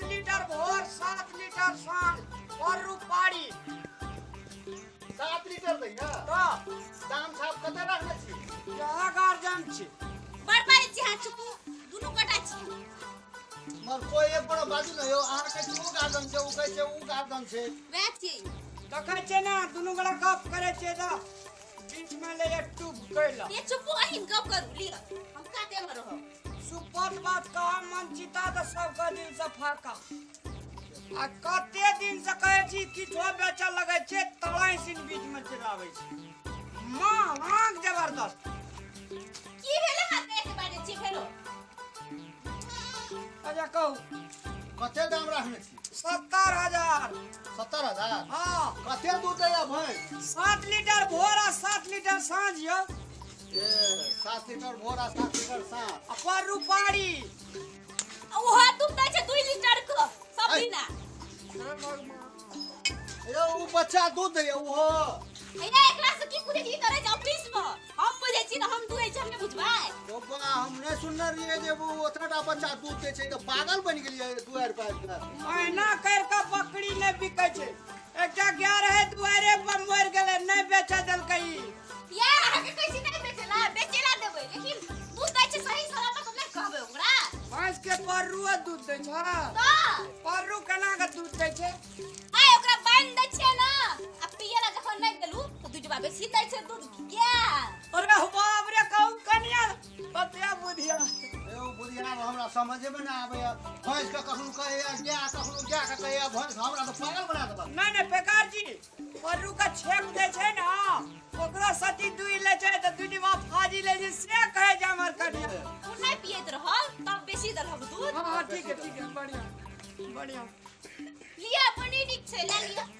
Litre भोर, 7 litre साँझ और रुपारी। 7 लीटर दैया। तऽ दाम साहब कते रखने छी? यहाँ गार्जियन छी। बड़ पारी छी अहाँ, चुपू, दुनू गोटा छी। मगर कोई एक बड़ा बाजू न यौ, अहाँ कहै छी ओ गार्जियन छै, ओ कहै छै ओ गार्जियन छै। वएह छियै। देखै छियै ने, दुनू गोटा गप करै छियै तऽ बीचमे ले टूब कैला। ये चुपू, अहीं गप करू, लिअ, हम काते मे रहब। सुपथ बात कह मन चिता तऽ सबके दिल से फाका। आ कते दिन से कहै छी किछो बेचऽ लगै छै, तलाइ सिन बीच मे चलाबै छै महग जबरदस्त। की भेल अहाँ एते बाजै छी फेरो? अच्छा कहू। कते दाम रखने छी? 70,000। 70,000? हाँ। कते दूध दैया भैंस? 7 लीटर भोर आ 7 लीटर साँझ यौ। ए, 7 लीटर भोर आ 7 लीटर साँझ। आ पर रुपारी। ओहो दूध दै छै 2 लीटर के सब दिना। यौ, ओ बच्चा दूध दैया ओहो? हैया, एकरा से की पूछै छी? करै छै ऑफिस मे, हम बुझै छी ने, हम दुहै छी, हम नहि बुझबै? बाबा, हम नहि सुनने रहियै जे ओ ओतना टा बच्चा दूध दै छै, तऽ पागल बनि गेलियै दुआरि पारि कऽ। अहिना करि कऽ बकरी नहि बिकै छै। एकटा गाय रहै, दुआरे पर मरि गेलै, नहि बेचऽ देलकै ई। या अहाँके कहै छी नहि बेचेला, बेचेला देबै, लेकिन दूध दै छै सही समय पर तऽ नहि कहबै ओकरा। भैंस के पररुओ दूध दै छै? तऽ पररू केना के दूध दै छै? आइ ओकरा बान्हि दै छियै ने, आ पियै ला जखन नहि देलू तऽ 2 डिब्बा बेसी दै छै दूध गाय। अरे बाप रे, कहू कनिया कते बुधिया। यौ बुधिया, हमरा समझे में नहि आबैया। भैंस के कखनो कहैया गाय, कखनो गाय के कहैया भैंस, हमरा तऽ पागल बना देलक। नहि नहि बेकार जी, पररू के छेक दै छै ने, ओकरो सती दुहि लै छै तऽ 2 डिब्बा फाजी लै छै, से कहै छै हमर कनिया। ओ नहि पियैत रहल तब बेसी देलक दूध। हाँ हाँ, ठीक है ठीक है, बढ़िया बढ़िया। लिअ, बड़ी नीक छै, लए लिअ।